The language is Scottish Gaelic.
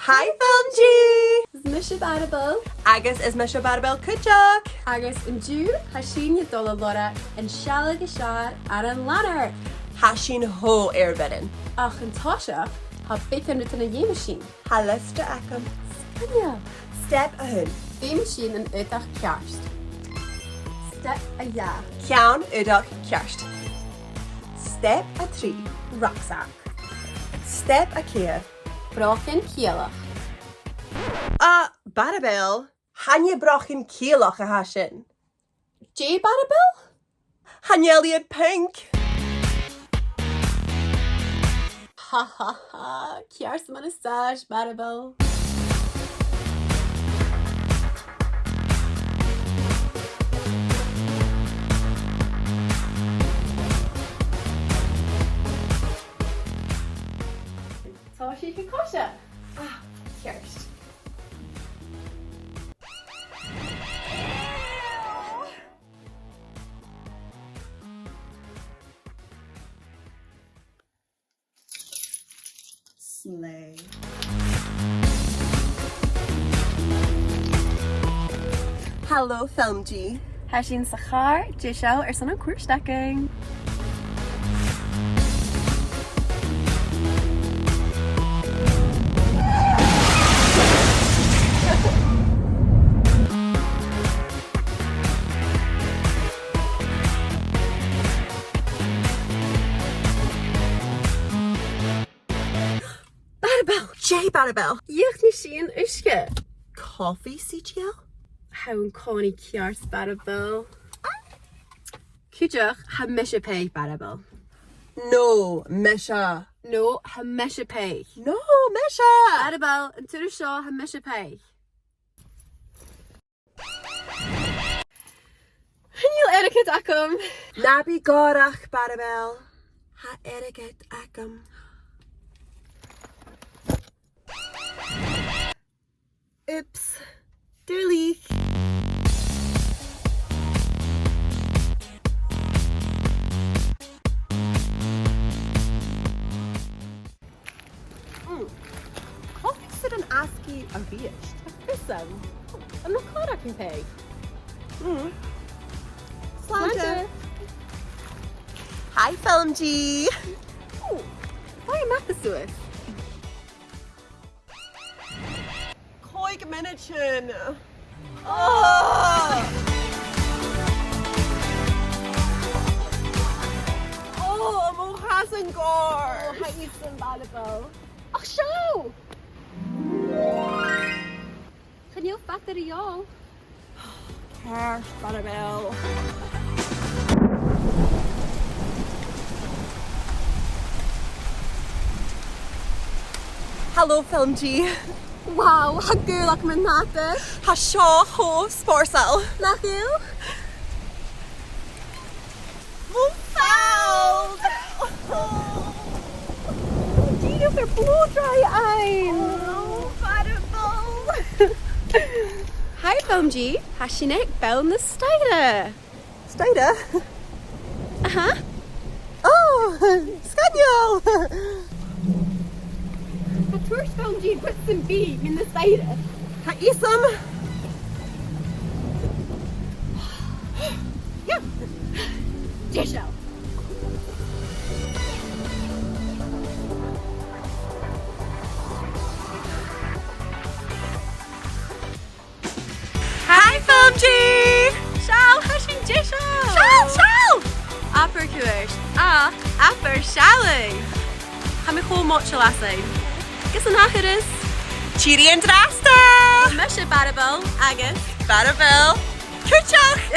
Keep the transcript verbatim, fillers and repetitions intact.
Hi, FilmG! Is mise Barabal. Agus is mise Barabal cuideachd. Agus an-diugh, tha sinn a' dol a lorg an sealladh as fheàrr air an Lanark. Tha sinn cho air bhioran. Ach an toiseach, tha beagan rudan a dh'fheumas sinn. Tha liosta agam. Sgoinneil. Step a h-aon. Feumaidh sinn an aodach ceart. Step a dhà. Ceann aodach ceart. Step a trì. Rucksack. Step a ceithir. Brochan ciallach. A, Barabal, chan e brochan ciallach a tha sin. Dè, Barabal? Chan eil iad pinc. Ha ha ha, ceart 's a-mhàin as às, Barabal. Tha sinn a' coiseachd. Ah, ceart. Slay. Halò, FilmG. Tha sinn sa chàr, deiseil airson an cuairt againn. Barabal! Dè, Barabal? Dhìochuimhnich sinn uisge. Cofaidh, CGL? Tha thu an-còmhnaidh ceart, Barabal. Cuideachd, tha mise pèig, Barabal. No, mise. No, tha mise pèig. No, mise. Barabal, an turas seo, tha mise pèig. Chan eil airgead agam. Na bi gòrach, Barabal. Tha airgead agam. Oops. Duilich. Mm. Cofaidh sinn an-asgaidh a-rithist. Tha fios agam. An robh còir againn pèig? Mm. Slàinte. Slàinte. Hi, FilmG. Ò, bha e math suas. Còig mionaidean. Oh! Oh, mo chasan gòrd! Oh, tha iadsan marbh. Ach seo! Chan eil fada ri dhol. Ceart, Barabal. Halò, FilmG. Wow, tha gaol agam an-dràsta. Tha seo cho spòrsail. Nach eil? Mo falt! Dìreach air blow-dry fhaighinn! Oh, Barabal! Hi, FilmG. Tha sinn aig beul na staidhre. Staidhre? Aha. Oh, sgoinneil! Tha tuairisgeul an-diugh gu bhith sam bith mun staidhre. Tha fhios agam. Yeah. Deiseil. Hi, FilmG! Seall, tha sinn deiseil! Seall, seall! Abair cuairt. A, abair sealladh! Tha mi cho moiteil asainn. Gus an ath thuras! Tìoraidh an-dràsta! Mise Barabal agus Barabal cuideachd!